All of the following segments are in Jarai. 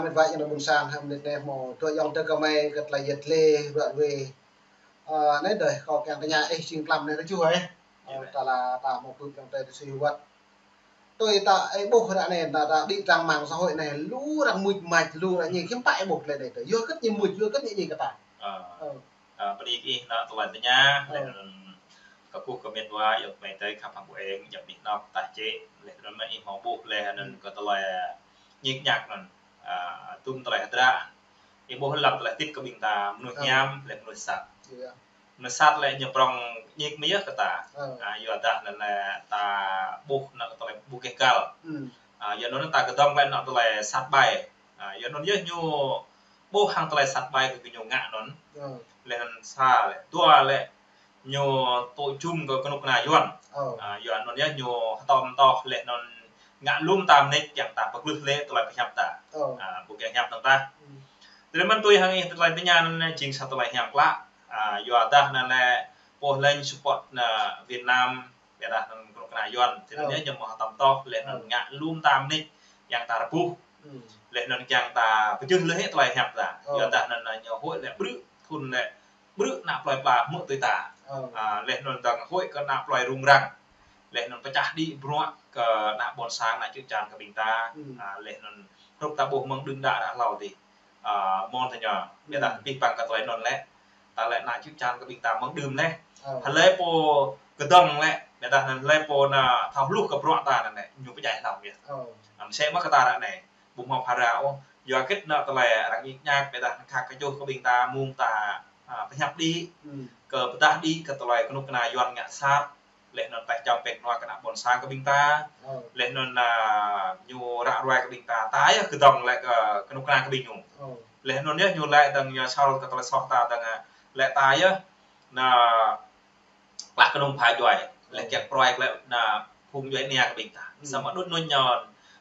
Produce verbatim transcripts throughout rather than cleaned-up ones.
Mĕt wa ayŏng adơi ƀuôn sang, hăng mơnit anai hmâo dua ayŏng adơi kơmơi kơ tơlơi yet lĕ, ră ruai. Ơ, anai dơi, kâo kiăng tơña ih jing tlam anai rơjuh ih. Ơ, ta la ta hmâo pơpŭ ayŏng adơi tơ sui wăt. Tui ta ih ƀuh ră anai, ta, ta đĭ trang mạng xã hội anai, lu arăng mưč mač, lu arăng ñi, hiư̆m pă ih ƀuh tơlơi anai tơ. Yua hơget ñu mưč, yua hơget ñu ñi kơ ta. Ơ. Ơ. Ơ, bơni kơ ih nă tơlơi tơña, ơ, lĕ anŭn kơkuh kơ mĕt wa, ayŏng amai adơi khăp hăng ƀu eng, djăp anih anŏ, tah čĕ, lĕ anŭn mơ̆ ih hmâo ƀuh, lĕ anŭn, ơ, kơ tơlơi ñik ñak anŭn, ơ, tŭm tơlơi hơdră. Ih ƀuh lăm tơlơi tip kơ ƀing ta, mơnuih, ơ, hiam, lĕ mơnuih sat. Iya. Mơnuih sat lĕ ñu prŏng ñik mơ̆ yơh kơ ta. Ơ. Ơ, yua dah anŭn lĕ ta ƀuh nă tơlơi ƀu gêh găl. Hmm. Ơ, yua anŭn ta kơdŏng lĕ nă tơlơi sat ƀai. Ơ, yua anŭn yơh ñu ƀuh hăng tơlơi sat ƀai kơ ñu ngă anŭn. Ơ. Lĕ anŭn sa lĕ, dua lĕ ñu tŭ jum kơ kơnuk kơna Yuan. Ơ. Ơ, yua anŭn yơh ñu hơtŏm tŏh lĕ anŭn ngă lŏm tam nik kiăng ta pơglưh lĕ tơlơi pơhiăp ta. Ơ. Ơ, ƀu kiăng hiăp tơ̆ng tah. Hmm. Tơlơi mơ̆n tui hăng ih tơlơi tơña anŭn jing sa tơlơi hiam klă. Ơ, yua dah anŭn lĕ pô lĕ support nă Việt Nam, ƀiădah anŭn kơnuk kơna Yuan. Tơlơi, ơ, anŭn yơh ñu hmâo hơtŏm tŏh lĕ anŭn, ơ, ngă lŏm tam nik kiăng ta rơbuh. Hmm. Lĕ anŭn kiăng ta pơjưh lĕ tơlơi hiăp ta. Ơ. Yua dah anŭn ñu huĭ lĕ ƀrư̆ thŭn lĕ ƀrư̆ ană plơi pla hmư̆ tui ta. Ơ. Ơ, lĕ anŭn dơ̆ng huĭ kơ ană plơi rŭng răng. Lĕ anŭn pơčah đĭ bruă kơ ană ƀôn sang, ană čư̆ čan kơ ƀing ta. Hmm. Ơ, lĕ anŭn hrup ta ƀuh mơ̆ng đưm đă đă hlâo adih. Ơ, mơ̆n tơ ñu, ƀiădah, hmm, abih bang kơ tơlơi anŭn lĕ, ta lĕ ană čư̆ čan kơ ƀing ta mơ̆ng đưm lĕ. Ơ. Hlơi pô kơdŏng lĕ, ƀiădah anŭn hlơi pô nă thâo hluh kơ bruă ta anŭn lĕ, ñu pơdjai hlâo yơh. Ơ. Ơ, mơsĕ mơ̆ kơ ta ră anai, ƀu hmâo phara ôh. Yua hơget nă tơlơi arăng ñik ñak, ƀiădah anŭn khăp kơ čuh kơ ƀing ta mơ̆ng ta, ơ, pơhiăp đĭ, hmm, kơ pơdah đĭ kơ tơlơi kơnuk kơna Yuan ngă sat. Lĕ anŭn taih čăm pĕk nua kơ ană ƀôn sang kơ ƀing ta. Ơ. Lĕ anŭn, ơ, ñu ră ruai kơ ƀing ta. Ta yơh kơdŏng lĕ kơ kơnuk kơna kơ ƀing ñu. Ơ. Lĕ anŭn yơh ñu lĕ dơ̆ng ñu sal kơ tơlơi soh ta dơ̆ng, ơ, lĕ ta yơh nă klah kơnung pha djuai. Lĕ, ơ, kiăng pruai lĕ nă phung djuai ania kơ ƀing ta. Hmm. Samơ̆ đŭt anŭn ñu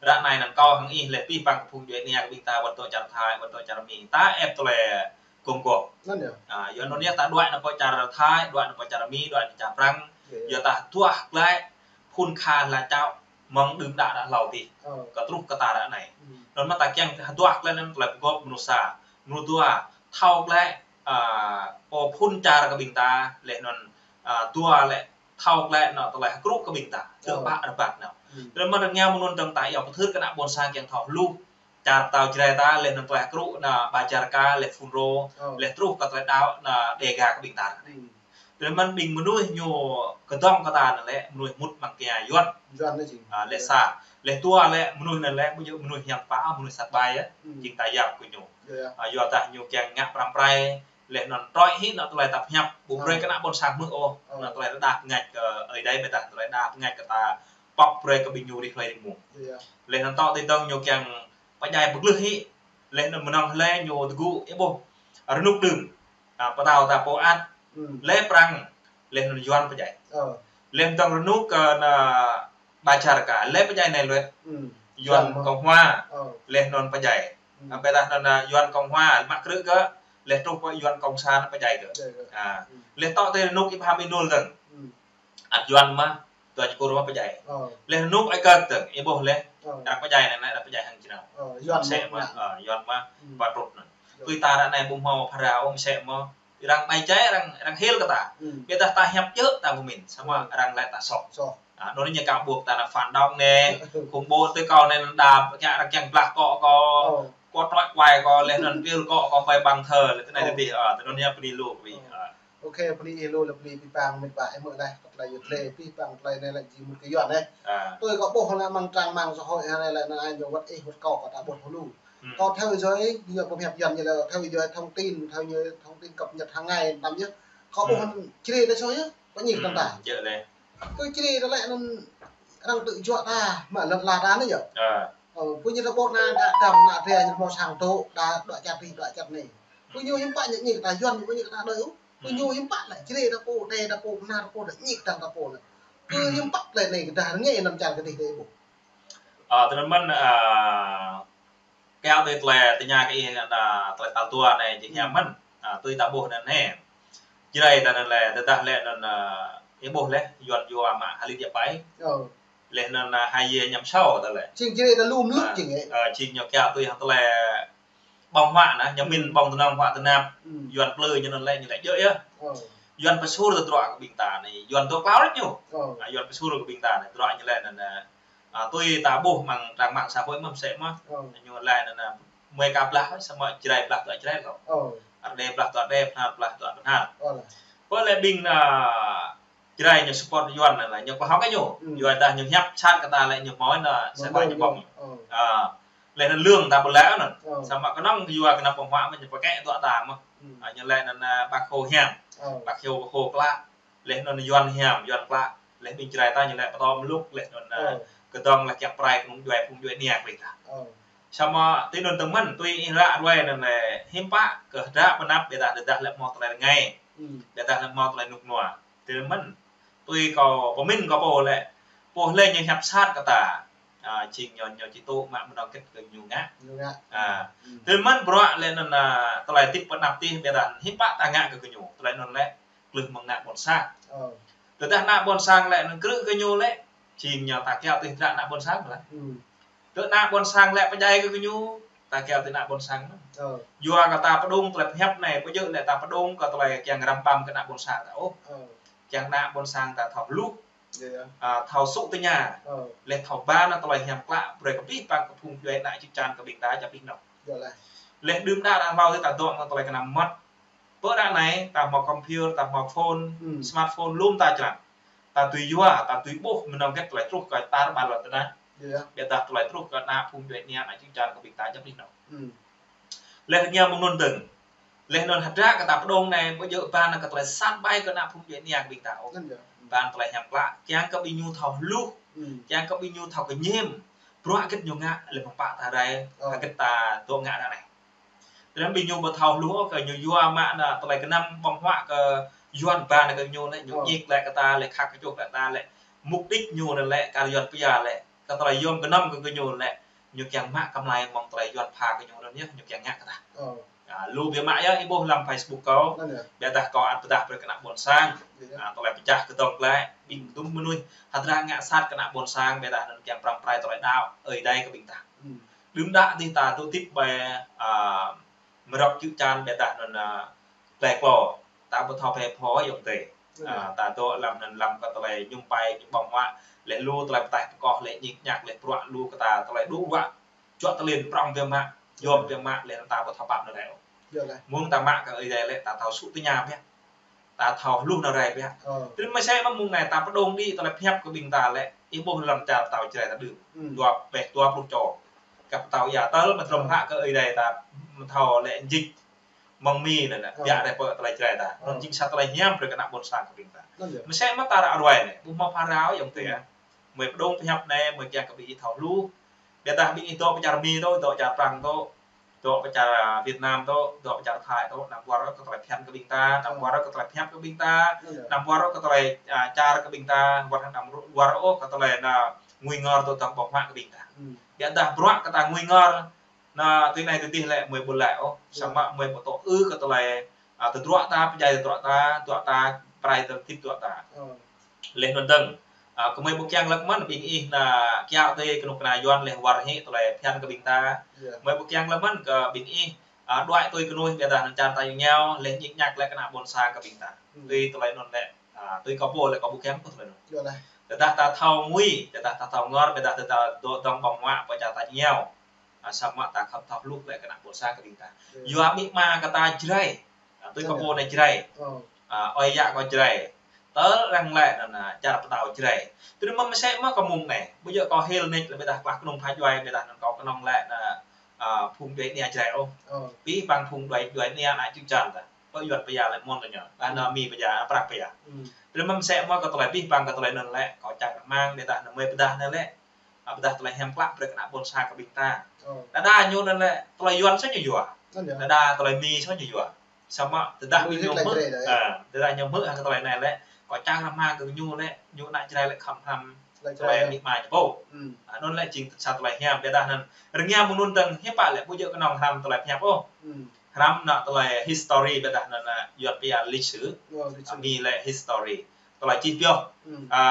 ră anai năng kâo hăng ih lĕ abih bang phung djuai ania kơ ƀing ta wơ̆t dŏ čar Thái, wơ̆t dŏ čar Mi. Ta ĕp tơlơi gum gôp. Anŭn yơh. Ơ, yua anŭn yơh ta đuaĭ nao pơ čar Thái, đuaĭ nao pơ čar Mi, đuaĭ nao čar Prăng. Iya, iya. Yua ta hơduah glaĭ phŭn kha hla čao mơ̆ng đưm đă đă hlâo adih. Ơ. Kơ truh kơ ta ră anai. Hmm. Anŭn mơ̆ ta kiăng hơduah glaĭ anŭn tơlơi pơgop mơnuih sa. Mơnuih dua, thâo glaĭ, ơ, pô phŭn čar kơ ƀing ta, lĕ anŭn, ơ, dua lĕ thâo glaĭ nă tơlơi hơkrŭ kơ ƀing ta. Tơ, ơ, ƀă rơbat nao. Hmm. Tơlơi mơ̆n rơngiao mơ̆ng anŭn dơ̆ng ta yơh pơthưr kơ ană ƀôn sang kiăng thâo hluh čar tao Jrai ta, lĕ anŭn tơlơi hơkrŭ nă Bajar ka, lĕ Fulro, ơ, lĕ truh kơ tơlơi đaŏ nă Dega kơ ƀing ta. Hmm. Tơlơi mơ̆n ƀing mơnuih ñu kơdŏng kơ ta anŭn lĕ mơnuih mŭt amăng kia Yuan. Yuan anŭn jing. Ơ, lĕ, iya, sa. Lĕ dua lĕ mơnuih anŭn lĕ ƀu djơ̆ mơnuih hiam pă, mơnuih sat ƀai yơh. Hmm. Jing ta yap kơ ñu. Iya, iya. Ơ, yua dah ñu kiăng ngă pram prai, lĕ anŭn troi hĭ nă tơlơi ta pơhiăp, ƀu, ơ, brơi kơ ană ƀôn sang hmư̆ ôh. Ơ. Nă tơlơi rơđah pơngač kơ Ơi Adai, ƀiădah tơlơi rơđah pơngač kơ ta pŏk brơi kơ ƀing ñu rĭm hrơi rĭm mông. Iya. Lĕ anŭn tŏ tơdơ̆ng ñu kiăng pơdjai pơglưh hĭ. Lĕ anŭn mơnơ̆ng hlơi ñu tơgŭ, ih ƀuh. Rơnŭk đưm. Ơ, pơtao ta pô ăt. Hmm. Lĕ Prăng, lĕ anŭn Yuan pơdjai. Ơ. Lĕ dơ̆ng rơnŭk kơ nă Bajar ka, lĕ pơdjai anai lĕ. Hmm. Yuan, Yuan mơ̆. Cộng hòa. Ơ. Lĕ anŭn pơdjai. Hmm. Ơ, ƀiădah anŭn, ơ, Yuan Cộng hòa, mă krư̆ kơ, lĕ truh pơ Yuan Cộng sản pơdjai kơ. Pơdjai kơ. Ơ. Hmm. Lĕ tŏ tơ rơnŭk ih pơham ih nul dơ̆ng. Hmm. Ăt Yuan mơ̆, dua čô kur mơ̆ pơdjai. Ơ. Lĕ rơnŭk ơi kơk dơ̆ng, ih ƀuh lĕ. Ơ. Arăng pơdjai anai, arăng pơdjai hăng jrao. Ơ, Yuan mơsĕ mơ̆, mơ̆, ơ, Yuan mơ̆, ơ, pơtrut anŭn. Ơ. Tui ta ră anai ƀu hmâo phara ôh mơsĕ mơ̆. Arăng ƀai jai, arăng, arăng hil kơ ta. Hmm. Ƀiădah ta hiăp djơ̆ ta pơmĭn, samơ̆, hmm, arăng laĭ ta soh. Soh. Ơ, anŭn ñu kâo ƀuh ta nă phản động anai, khủng bố tơ kâo anai đa, kiăng arăng kiăng blah kơ kâo, ơ, kơ troi kuai kâo, lĕ anŭn pil kơ kâo ƀơi bàn thờ, lĕ tơ anai, ơ, tơ adih, ơ, tơ anŭn ñu bơni lu kơ ih, ơ. Ơ. Ok, bơni ih lu lĕ bơni abih bang mĕt wa ih mơ̆ laih, kơ tơlơi yua, hmm, tlĕ abih bang tơlơi anai lĕ jing mŭt kơ Yuan anai. Ơ. Tui kâo ƀuh anai amăng trang mạng xã hội anai lĕ anŭn ai ñu wơ̆t ih wơ̆t kâo kơ ta ƀuh hơlu. Hmm. Kâo theo dõi, ñu pơhiăp Yuan ñu lĕ theo dõi thông tin, theo dõi thông tin cập nhật hàng ngày tăm yơh. Kâo ƀuh, hmm, anŭn Jrai ta soh yơh, kâo ñik tơ̆ng ta. Hmm, djơ̆ lĕ. Kơ Jrai ta lĕ anŭn arăng tơjuă ta, mă lŏn la ta anai yơh. Ơ. Ơ, pô ñu ta ƀuh nă, nă dăm, nă dre, ñu hmâo sang tŏ, ta dŏ čar adih, dŏ čar anai. Pô ñu hiư̆m pă ñu ñik ta Yuan, ñu ñik ta đơi ôh. Pô ñu, hmm, hiư̆m pă lĕ, Jrai ta pô, Dê ta pô, Bahnar ta pô, ta ñik tơ̆ng ta pô lĕ. Pô, hmm, hiư̆m pă lĕ anai kơ dah rơngai anăm čar kơ adih dê ƀuh. Ơ, tơ anŭn mơ̆n, ơ, kiăng tui tơlơi tơña kơ ih, ơ, tơlơi tal dua anai jing, hmm, hiam mơ̆n. Ơ, tui ta ƀuh anŭn anai. Jrai ta anŭn lĕ, tơdah lĕ anŭn, ơ, ih ƀuh lĕ, Yuan yua mă hơlit yap pai. Ơ. Laih anŭn, a, hai yê ñăm sâo tơlơi. Jing jrê ta lum lŭk jing ĕ. Ơ, jing ñu kiăng tui hăng tơlơi ƀơ̆ng huă anai, ñu min ƀơ̆ng tơnong huă tơnap. Yuan plư ñu anŭn lĕ ñu lĕ djơ̆ yơh. Yuan pơsur tơdruă kơ ƀing ta anai, Yuan dŏ klâo lĕ ñu. A, Yuan pơsur kơ ƀing ta anai, tơdruă ñu lĕ anŭn, a, a, tui ta ƀuh amăng trang mạng xã hội mơ̆n sĕ mơ̆n. Ñu lĕ anŭn, a, mơi ka blah, samơ̆ Jrai blah tơdruă Jrai kâo. Rơđê blah tơdruă Rơđê, Bahnar blah tơdruă Bahnar. Pơ lĕ ƀing, a, Jrai ñu support Yuan anai, ñu pơhŏk kơ ñu. Yua dah ñu hiăp sat kơ ta lĕ ñu hmâo anŭn, sĕ ba ñu ƀơ̆ng. A, laih anŭn lương ta ƀu lĕ anŭn. Samơ̆ kơnơ̆ng yua kơ anăp ƀơ̆ng huă mơ̆n ñu pơkĕ tơdruă ta mơ̆n. A, ñu lĕ anŭn, a, Bác Hồ hiam. Bác Hồ, Bác Hồ klă. Laih anŭn Yuan hiam, Yuan klă. Laih ƀing Jrai ta ñu lĕ pơtô mlŭk, laih anŭn, a, kơdŏng lĕ kiăng prai kơ phung djuai, phung djuai ania kơ ƀing ta. Samơ̆ tui anŭn tơmăn, tui ih ră ruai anŭn lĕ hiư̆m pă kơ hơdră pơanăp ƀiădah tơdah lĕ hmâo tơlơi rơngai. Ƀiădah lĕ hmâo tơlơi rơnŭk rơnua. Tơmăn, tui kâo pơmĭn kâo pô lĕ, pô lĕ ñu hiăp sat kơ ta. A, jing ñu, ñu či tŭ mă mơnơ̆ng hơget kơ ñu ngă. Ñu ngă. A, tơmăn bruă lĕ anŭn, a, tơlơi hơdip pơanăp tih ƀiădah hiư̆m pă ta ngă kơ gơñu. Tơlơi anŭn lĕ, gleh mơ̆ng ană ƀôn sang. Tơdah ană ƀôn sang lĕ anŭn krư̆ kơ gơñu lĕ, jing ñu ta kiăng tui hơdră ană ƀôn sang lĕ. Tơ ană ƀôn sang lĕ pơdjai kơ gơñu, ta kiăng tui ană ƀôn sang mơ̆n. Yua kơ ta pơdŏng tơlơi pơhiăp anai, ƀu djơ̆ lĕ ta pơdŏng kơ tơlơi kiăng răm ƀăm kơ ană ƀôn sang ta ôh. Kiăng ană ƀôn sang ta thâo hluh. A, thâo sŭ tơña. Laih thâo ba anŭn tơlơi hiam klă, brơi kơ abih bang kơ phung djuai ană čư̆ čan kơ ƀing ta jăp ih nŏk. Laih đưm đă đă hlâo ta dŏ mơ̆ng tơlơi kơnăm mơmŏt. Pơ ră anai, ta hmâo computer, ta hmâo phone, smartphone, lŏm ta črăn. Ta tui yua, ta tui ƀuh, mơnơ̆ng hơget tơlơi truh kơ tar ƀar lŏn tơnah. Ƀiădah tơlơi truh kơ ană phung djuai ania ană čư̆ čan kơ ƀing ta jăp ih nŏk. Laih rơngiă mơ̆ng anŭn dơ̆ng. Laih anŭn hơdră kơ ta pơdŏng anai, ƀu djơ̆ ba anŭn kơ tơlơi sat ƀai kơ ană phung djuai ania kơ ƀing ta ôh. Ba anŭn tơlơi hiam klă, kiăng kơ ƀing ñu thâo hluh, kiăng kơ ƀing ñu thâo kơñăm. Bruă hơget ñu ngă, laih mơ̆ng pă ta rai, hơget ta dŏ ngă ră anai. Tơdah ƀing ñu ƀu thâo hluh ôh kơ ñu yua mă anŭn tơlơi kơnăm ƀơ̆ng huă kơ Yuan ba anŭn kơ ñu lĕ, ñu ñik lĕ kơ ta lĕ, khăk kơčŭh lĕ ta lĕ. Mục đích ñu anŭn lĕ, kar Yuan pia lĕ, kơ tơlơi Yuan kơnăm kơ ñu lĕ, ñu kiăng mă kơmlai mơ̆ng tơlơi Yuan pha kơ ñu anŭn yơh, ñu kiăng ngă kơ ta. A, lu biă mă yơh, ih ƀuh lăm Facebook kâo. Ƀiădah kâo ăt pơdah brơi kơ ană ƀôn sang. A, tơlơi pơčah kơdŏng glaĭ, ƀing dŭm mơnuih hơdră ngă sat kơ ană ƀôn sang, ƀiădah anŭn kiăng prăm prai tơlơi đaŏ, Ơi Adai kơ ƀing ta. Đưm đă dih ta dŏ hơdip ƀơi, a, mơrŏk čư̆ čan ƀiădah anŭn, a, plei klô. Ta ƀu thâo phe pho yŏng tê. A, ta dŏ lăm anŭn lăm kơ tơlơi mơñum pai ƀơ̆ng huă, laih lu tơlơi pơtaih pơkoh, laih ñik ñak, laih bruă lu kơ ta tơlơi đu ruă. Čuă tơlin prŏng biă mă, yom biă mă, laih ta ƀu thâo pap anŭn rai ôh. Mơ̆ng ta mă kơ Ơi Adai lĕ ta thâo sŭ tơña biă. Ta thâo hluh anŭn rai biă. Tơl mơsĕ mơ̆ng anai ta pơdŏng đĭ tơlơi pơhiăp kơ ƀing ta lĕ, ih ƀuh lăm čar pơtao Jrai ta đưm. Dua peh, dua pluh čô. Kơ pơtao ia tơl mă trŏm hă kơ Ơi Adai ta mă thâo lĕ jik. Mơ̆ng Mi anŭn, biă rai pơ tơlơi Jrai ta. Anŭn jing sa tơlơi hiam brơi kơ ană ƀôn sang kơ ƀing ta. Mơsĕ mơ̆ ta ră ruai anai, ƀu hmâo phara ôh yŏng tê. Mơi pơdŏng pơhiăp anai, mơi kiăng kơ ƀing ih thâo hluh. Ƀiădah ƀing ih dŏ pơ čar Mi dŏ, dŏ čar Prang dŏ, dŏ pơ čar, a, Việt Nam dŏ, dŏ pơ čar Thái dŏ, anăm wơr kơ tơlơi phiăn kơ ƀing ta, anăm wơr kơ tơlơi pơhiăp kơ ƀing ta, anăm wơr kơ tơlơi, a, čar kơ ƀing ta, wơr anăm wơr ôh kơ tơlơi anŭn ngui ngor dŏ tơ̆ng ƀơ̆ng huă kơ ƀing ta. Ƀiădah bruă kơ ta ngui ngor, anŭn tui anai tui dih lĕ mơi ƀu lĕ ôh, samơ̆ mơi ƀu tŏ ư kơ tơlơi, a, tơdruă ta, pơdjai tơdruă ta, tơdruă ta, prai tơlơi hơdip tơdruă ta. Laih anŭn dơ̆ng, a, kơ mơi ƀu kiăng lăk mơ̆n ƀing ih anŭn kiaŏ tui kơnuk kơna Yuan laih wơr hĭ tơlơi phiăn kơ ƀing ta. Mơi ƀu kiăng lăk mơ̆n kơ ƀing ih, a, đuaĭ tui kơnuih ƀiădah anŭn čar ta ñu ñao, laih ñik ñak lĕ kơ ană ƀôn sang kơ ƀing ta. Tui tơlơi anŭn lĕ, a, tui kâo pô lĕ kâo ƀu kiăng kơ tơlơi anŭn. Tơdah ta thâo ngui, tơdah ta thâo ngor, ƀiădah tơdah dŏ tơ̆ng ƀơ̆ng huă pơ čar ta ñu ñao. A, samơ̆ ta khŏm thâo hluh lĕ kơ ană ƀôn sang kơ ƀing ta. Yua amĭ ama kơ ta Jrai. A, tui kâo pô anai Jrai. A, ơi yă kâo Jrai. Tơl arăng lĕ anŭn, a, čar pơtao Jrai. Tui anŭn mơ̆ mơsĕ mơ̆ kơ mơ̆ng anai. Ƀu djơ̆ kâo hil nik lĕ ƀiădah klah kơnung pha djuai ƀiădah anŭn kâo kơnơ̆ng lĕ anŭn, a, phung djuai ania Jrai ôh. Abih bang phung djuai, djuai ania ană čư̆ čan ta. Pơ Yuan pơya lĕ mơ̆n tơ ñu. Anŭn Mi pơya, a, Prang pơya. Tui anŭn mơ̆ mơsĕ mơ̆ kơ tơlơi abih bang kơ tơlơi anŭn lĕ kâo čang rơmang ƀiădah anŭn mơi pơdah anŭn lĕ. A, pơdah tơlơi hiam klă brơi kơ ană ƀôn sang kơ ƀing ta. Đơđa ñu anŭn lĕ tơlơi Yuan soh ñu yua. Đơđa tơlơi Mi soh ñu yua. Samơ̆ tơdah ƀing ñu hmư̆, a, tơdah ñu hmư̆ hăng kơ tơlơi anai lĕ, kâo čang rơmang kơ ñu lĕ, ñu ană Jrai lĕ khŏm hrăm tơlơi amĭ ama ñu pô. A, anŭn lĕ jing sa tơlơi hiam ƀiădah anŭn. Rơngiă mơ̆ng anŭn dơ̆ng hiư̆m pă lĕ ƀu djơ̆ kơnơ̆ng hrăm tơlơi pơhiăp ôh. Hrăm anŭn tơlơi history ƀiădah anŭn, a, Yuan pơya lịch sử. A, Mi lĕ history. Tơlơi čih pioh. A,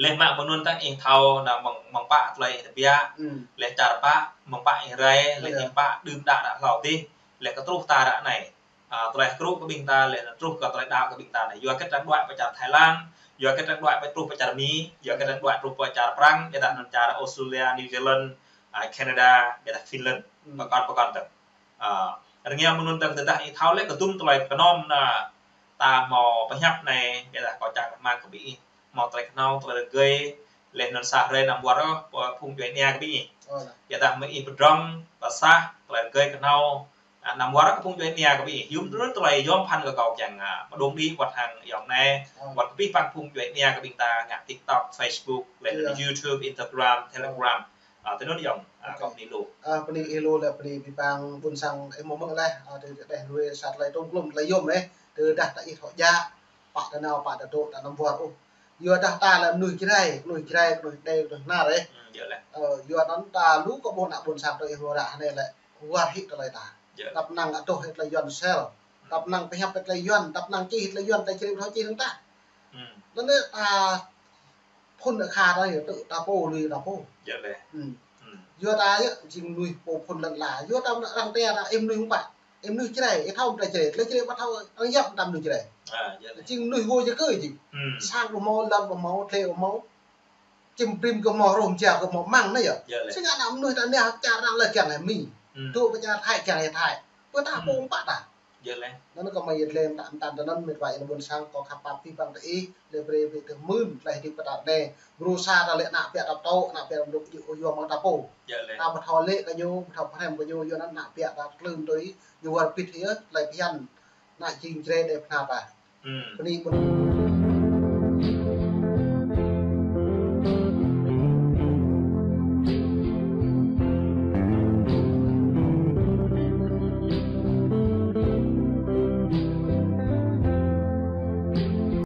Laih mă mơnun tơdah ih thâo anai mơ̆ng, mơ̆ng pă tơlơi ih tơbiă. Hmm. Laih čar pă, mơ̆ng pă ih rai, laih ih pă đưm đă ră hlâo dih. Laih kơ truh ta ră anai. A, tơlơi hơkrŭ kơ ƀing ta, laih anŭn truh kơ tơlơi đaŏ kơ ƀing ta anai. Yua kơ ta đuaĭ pơ čar Thái Lan, yua kơ ta đuaĭ pơ, truh pơ čar Mi, yua kơ ta đuaĭ truh pơ čar Prăng, ƀiădah anŭn čar Australia, New Zealand, a, Canada, ƀiădah Finland. Hmm. Pơkŏn, pơkŏn tơ̆ng. A, rơngiă mơnun tơ̆ng tơdah ih thâo laih kơ dŭm tơlơi kơnơ̆ng anai ta hmâo pơhiăp anai, ƀiădah kâo čang rơmang kơ ƀing ih hmâo tơlơi kơnơ̆ng, tơlơi rơgơi, laih anŭn sa hrơi anăm wơr ôh, phung djuai ania kơ ƀing ih. Ơ, anai. Ƀiădah mơ̆ ih pơdrŏng, pơsah, tơlơi rơgơi kơnơ̆ng, a, anăm wơr ôh kơ phung djuai ania kơ ƀing ih. Yua anŭn tơlơi yom phăn kơ kâo kiăng, a, pơdŏng đĭ wơ̆t hăng ayŏng anai, ơ, wơ̆t kơ abih bang phung djuai ania kơ ƀing ta ngă TikTok, Facebook, laih anŭn YouTube, Instagram, Telegram. A, tui anŭn ayŏng, a, kâo bơni lu. A, bơni ih lu laih, bơni abih bang ƀôn sang ih hmâo mơ̆ng laih, a, tơ, tơ, tơlơi sa tơlơi tơ̆ng klŭm tơlơi yom, ơ, tơdah ta ih thâo djă, pă ta nao, pă ta dŏ, ta anăm wơr ôh. Yua dah ta lĕ mơnuih Jrai, mơnuih Jrai, mơnuih Êđê, mơnuih Bahnar, ơ. Hmm, yơh lĕ. Ơ, yua anŭn ta lu kơ ƀôn ană ƀôn sang tơ ih hmâo ră anai lĕ, wơr hĭ tơlơi ta. Yơh. Tơpă năng adoh hĭ tơlơi Yuan sel. Hmm. Tơpă năng pơhiăp hĭ tơlơi Yuan, tơpă năng čih hĭ tơlơi Yuan, ta Jrai ƀu thâo čih hăng ta. Hmm. Anŭn lĕ ta phŭn akha ta yơh, tŭ ta pô, lui ta pô. Yơh lĕ. Hmm. Hmm. Yua ta yơh, jing mơnuih pô phŭn lŏn ala. Yua ta arăng tơña ta, ih mơnuih hăng pă. Ih mơnuih Jrai, ih thâo tơlơi Jrai. Tơlơi Jrai ƀu thâo arăng yap ta mơnuih Jrai. A, yơh lĕ. Jing mơnuih gô jơkơ jing. Hmm. Sang ƀu hmâo, lŏn ƀu hmâo, tơlơi ƀu hmâo. Čim brĭm kơ hmâo, rôm ja kơ hmâo, mơ̆ng anai yơh. Yơh lĕ. Sĭt ngă ană mơnuih ta anai čar arăng lĕ kiăng hĭ Mi. Hmm. Tŭ pơ čar Thái kiăng hĭ Thái. Pơ ta pô pă ta. Yơh lĕ. Anŭn kơ mơi yơh lĕ, ta, ta, ta anŭn mĕt wa ih ƀôn sang kâo khăp pap abih bang tơ ih, lĕ brơi ƀing ta mơ̆n, tơlơi hơdip pơ ta anai. Bruă sa ta lĕ ană ƀiă ta pô, ană ƀiă ta dŏ, yua mơ̆ng ta pô. Yơh lĕ. Ta ƀu thâo lĕ kơ ñu, ƀu thâo pơhrăm kơ ñu, yua anŭn ană ƀiă ta tơlơi tui, ñu wơr bĭt yơh, tơlơi phiăn, ană jing Jrai Êđê Bahnar ta. Hmm. Bơni, bơni.